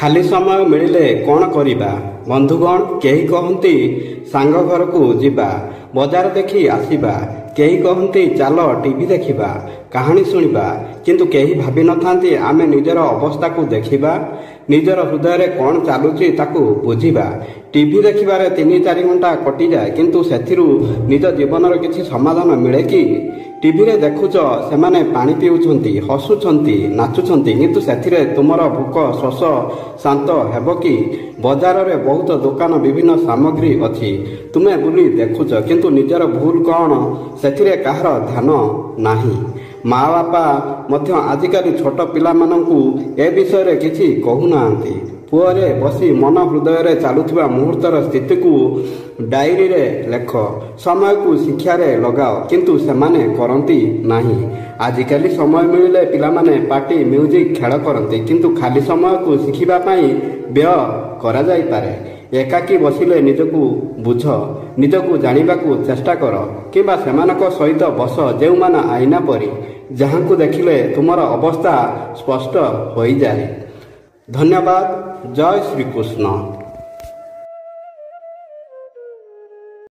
ଖାଲି ସମୟ ମିଳିଲେ କ'ଣ କରିବା? ବନ୍ଧୁଗଣ, କେହି କହନ୍ତି ସାଙ୍ଗ ଘରକୁ ଯିବା, ବଜାର ଦେଖି ଆସିବା। କେହି କହନ୍ତି ଚାଲ ଟିଭି ଦେଖିବା, କାହାଣୀ ଶୁଣିବା। କିନ୍ତୁ କେହି ଭାବିନଥାନ୍ତି ଆମେ ନିଜର ଅବସ୍ଥାକୁ ଦେଖିବା, ନିଜର ହୃଦୟରେ କ'ଣ ଚାଲୁଛି ତାକୁ ବୁଝିବା। ଟିଭି ଦେଖିବାରେ 3-4 ଘଣ୍ଟା କଟିଯାଏ, କିନ୍ତୁ ସେଥିରୁ ନିଜ ଜୀବନର କିଛି ସମାଧାନ ମିଳେ କି? ଟିଭିରେ ଦେଖୁଛ ସେମାନେ ପାଣି ପିଉଛନ୍ତି, ହସୁଛନ୍ତି, ନାଚୁଛନ୍ତି, କିନ୍ତୁ ସେଥିରେ ତୁମର ଭୋକ ଶୋଷ ଶାନ୍ତ ହେବ କି? ବଜାରରେ ବହୁତ ଦୋକାନ, ବିଭିନ୍ନ ସାମଗ୍ରୀ ଅଛି, ତୁମେ ବୁଲି ଦେଖୁଛ, କିନ୍ତୁ ନିଜର ଭୁଲ କ'ଣ ସେଥିରେ କାହାର ଧ୍ୟାନ ନାହିଁ। ମା ବାପା ମଧ୍ୟ ଆଜିକାଲି ଛୋଟ ପିଲାମାନଙ୍କୁ ଏ ବିଷୟରେ କିଛି କହୁନାହାନ୍ତି। ପୁଅରେ ବସି ମନ ହୃଦୟରେ ଚାଲୁଥିବା ମୁହୂର୍ତ୍ତର ସ୍ଥିତିକୁ ଡାଏରୀରେ ଲେଖ, ସମୟକୁ ଶିକ୍ଷାରେ ଲଗାଅ, କିନ୍ତୁ ସେମାନେ କରନ୍ତି ନାହିଁ। ଆଜିକାଲି ସମୟ ମିଳିଲେ ପିଲାମାନେ ପାର୍ଟି, ମ୍ୟୁଜିକ୍, ଖେଳ କରନ୍ତି, କିନ୍ତୁ ଖାଲି ସମୟକୁ ଶିଖିବା ପାଇଁ ବ୍ୟୟ କରାଯାଇପାରେ। ଏକାକୀ ବସିଲେ ନିଜକୁ ବୁଝ, ନିଜକୁ ଜାଣିବାକୁ ଚେଷ୍ଟା କର, କିମ୍ବା ସେମାନଙ୍କ ସହିତ ବସ ଯେଉଁମାନେ ଆଇନା ପରି, ଯାହାଙ୍କୁ ଦେଖିଲେ ତୁମର ଅବସ୍ଥା ସ୍ପଷ୍ଟ ହୋଇଯାଏ। ଧନ୍ୟବାଦ। ଜୟ ଶ୍ରୀକୃଷ୍ଣ।